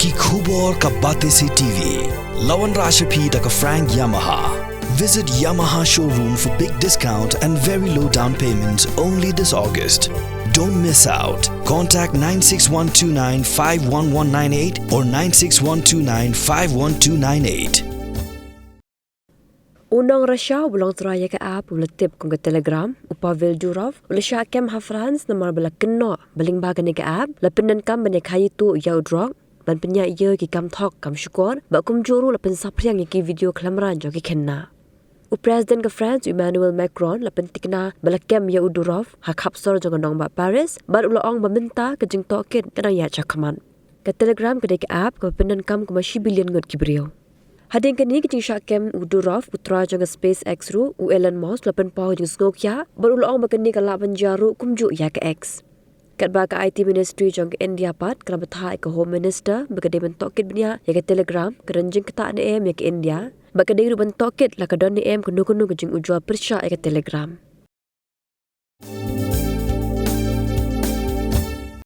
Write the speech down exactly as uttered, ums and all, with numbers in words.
Ki khubor ka Batesi T V. La wanrah sha phi da ka Frank Yamaha. Visit Yamaha showroom for big discount and very low down payments only this August. Don't miss out. Contact nine six one two nine five one one nine eight or nine six one two nine five one two nine eight. U nong Russia uba long trai ïa ka app uba la tip kum ka Telegram, u Pavel Durov, u la shah kem ha France namar ba la kynnoh ba lyngba kane ka app la pyndonkam ban ïakhaii tuh ïa u drok, ban pynïaid ïa ki kam thok kam shukor, bad kumjuh ruh la pynsaphriang ïa ki video khlem raiñ jong ki khynnah. U President ka France, u Emmanuel Macron, la pynthikna ba la kem ïa u Durov ha khapsor jong ka nongbah Paris, bad u la ong ba mynta ka jingtohkit ka dang ïaid shakhmat. Ka Telegram ka dei ka app kaba pyndonkam kumba shi billion ngut ki briew. Hadien kane ka jingshah kem, u Durov, u trai jong ka SpaceX ruh, u Elon Musk, la pynpaw ka jingsngewkhia bad u la ong ba kane ka lah ban jia ruh kumjuh ïa ka X. Katba ka I T Ministry jong ka India pat ka la bthah ïa ka Home Minister ba ka dei ban tohkit bniah ïa ka Telegram, ka don jingktah ne em ïa ka India, bad ka dei ruh ban tohkit la ka don ne em kano kano ka jingujor pyrshah ïa ka Telegram.